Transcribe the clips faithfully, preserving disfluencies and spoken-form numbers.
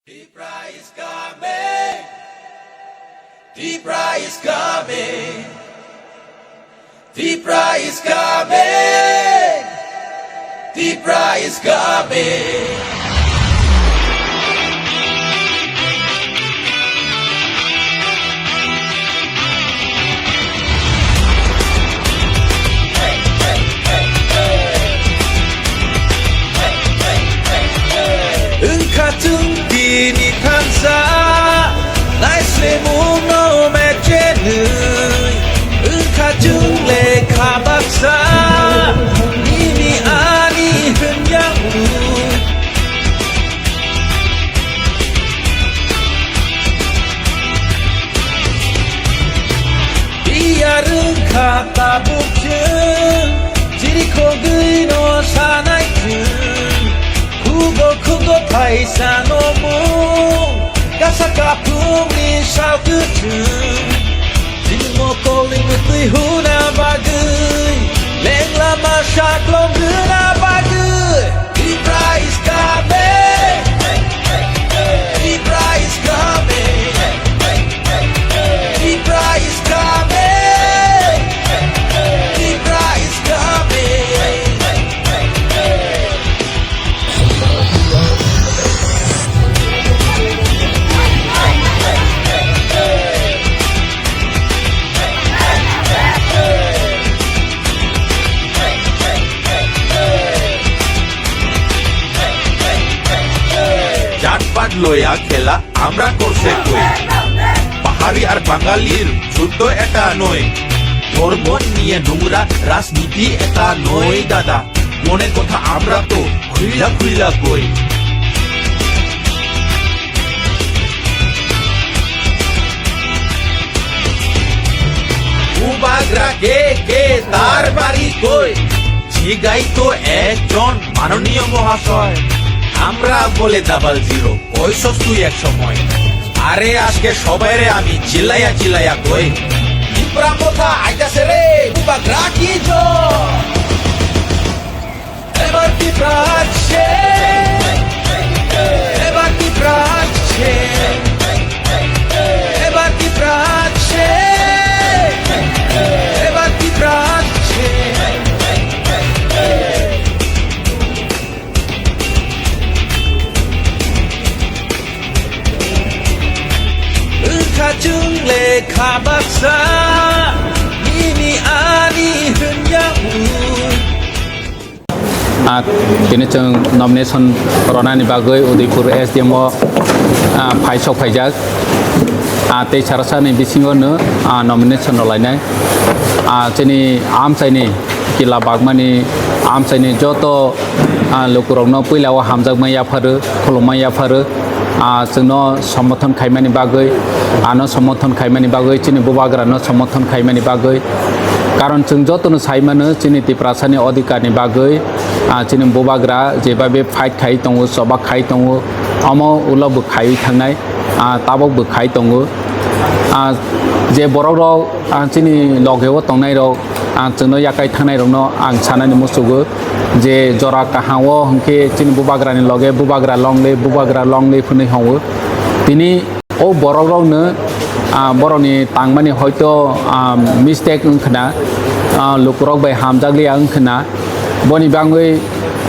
Tipra is coming. Tipra is coming. Tipra is coming. Tipra is coming. Wngkha chwng tini thansa, naislemungno mechenwi. Wngkha chwng lekha baksa, nini ani hwnjak mung. Biyar wngkha tabuk chwng, chirikhogwino sanai chwng. Khugo khugo phaisa nomung, kasa kaphungni sal kwchwng. Chini mokolni mwtwi huna bagwi, lengla ma saklom rwna bagwi. Tipra is coming. Tipra is coming. Tipra is coming. Tipra is coming. জাতপাত লয়া খেলা আমরা করছে কই? পাহাড়ি আর বাঙালির যুদ্ধ এটা নয়। ধর্ম নিয়ে নোংরা রাজনীতি এটা নয় দাদা। মনের কথা আমরা তো খুইলা খুইলা কই। বুবাগ্রা কে কে, তার বাড়ি কই? জিগাই তো একজন মাননীয় মহাশয়। আমরা বলে ডাবল জিরো, কইছস তুই এক সময়। আরে আজকে সবাইরে আমি চিল্লাইয়া চিল্লাইয়া কই। ত্রিপুরা কোথা আইতাছে রে, বুবাগ্রা কি জয়। এবার ত্রিপুরা আছে, এবার ত্রিপুরা আছে, এবার ত্রিপুরা আছে, এবার ত্রিপুরা আছে। Wngkha chwng lekha baksa, nini ani hwnjak mung. Ah, tini chwng nomination ronani bagwi Udaipur S D M o, ah, phai sok phaijak. Ah, tei sarasani bisingo no, ah, nomination rolainai. Ah, chini amchaini Kila Bagmani amchaini joto, ah, lukurokno puila o hamjakma yapharo, khulumma yapharo. Ah, chwngno somothon khaimani bagwi, ano somothon khaimani bagwi, chini bubagrano somothon khaimani bagwi. Karon chwng jotono sai mano, chini Tiprasani odhikarni bagwi, ah, chini bubagra jebabe fight khai tongo, choba khai tongo, omo ulo bo khaiwi thangnai, ah, tabok bo khai tongo. Ah, je borokrok, ah, chini logeo tongnairok, ah, chwngno yakai thangnairokno ang sanani muchugo je jora kaham o hwnkhe chini bubagrani loge bubagra longle, bubagra longle phwnwi hwngo. Tini o borokrokno, ah, borokni tangmani hoito, ah, mistake wngkhwna, ah, lukurok bai hamjakliya wngkhwna. Boni bangwi,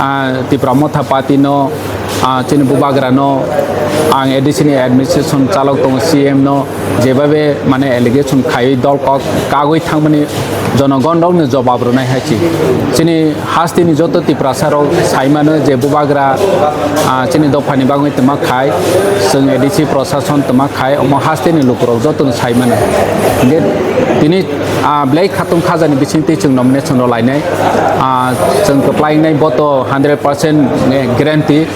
ah, Tipra Motha Party no, ah, chini bubagra no ang A D C ni administration chalok tongo, C M no jebabe mane allegation khaiwi dol kok kagwi thangmani jonogon rokno jobab rwnai hai se. Chini hasteni joto Tiprasa rok sai mano je bubagra, ah, chini dophani bagwi twma khai, chwng A D C prosason twma khai, omo hasteni lukurok jotono sai mano. Hingke tini, ah, belai khatung khajani bisingtwi chwng nomination rok lainai. Ah, chwng kwplai wngnai boto hundred percent guarantee.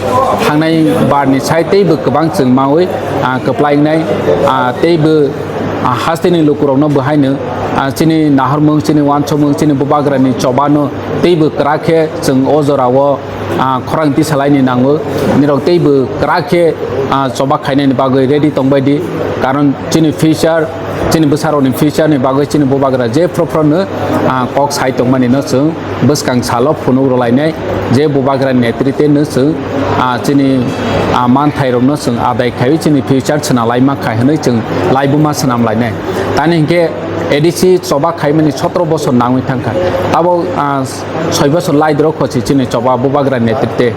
Thangnai barni sai teibo kwbang chwng maui, ah, kwplai wngnai, ah, teibo, ah, hasteni lukurokno bo haino, ah, chini nahormung, chini wansukmung, chini bubagrani chobano teibo kwrak khe chwng o jorao, ah, khorang tisalaini nango. Nirok teibo kwrak khe, ah, choba khainani bagwi ready tongbaidi. Karon chini future, Chini bwsarokni future ni bagwi chini bubagra je phro phro no, ah, kok sai tongmani no chwng bwskang salo phunuk rwlainai, je bubagra netrite no chwng, ah, chini, ah, manthai rok no chwng adai khaiwi chini future swnam laima khai hwnwi chwng laibuma swnam lainai. Tani hinkhe A D C choba khaimani sotro bosor nangwi thangkha. Tabok, ah, soi bosor laidrok khosi chini choba bubagra netrite.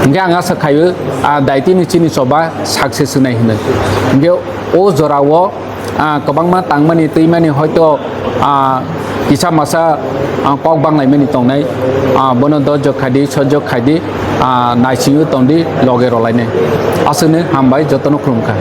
Hinkhe ang asa khaio, ah, daitini chini choba success wngnai hwnwi. Hinkhe o jorao, ah, kwbangma tangmani twimani hoito, ah, kisa masa, ah, kok banglaimani tongnai, ah, bono dojok khaidi, sojok khaidi, ah, naisingwi tongdi, loge rwlainai. Aswkno hambai, jotono khulumkha.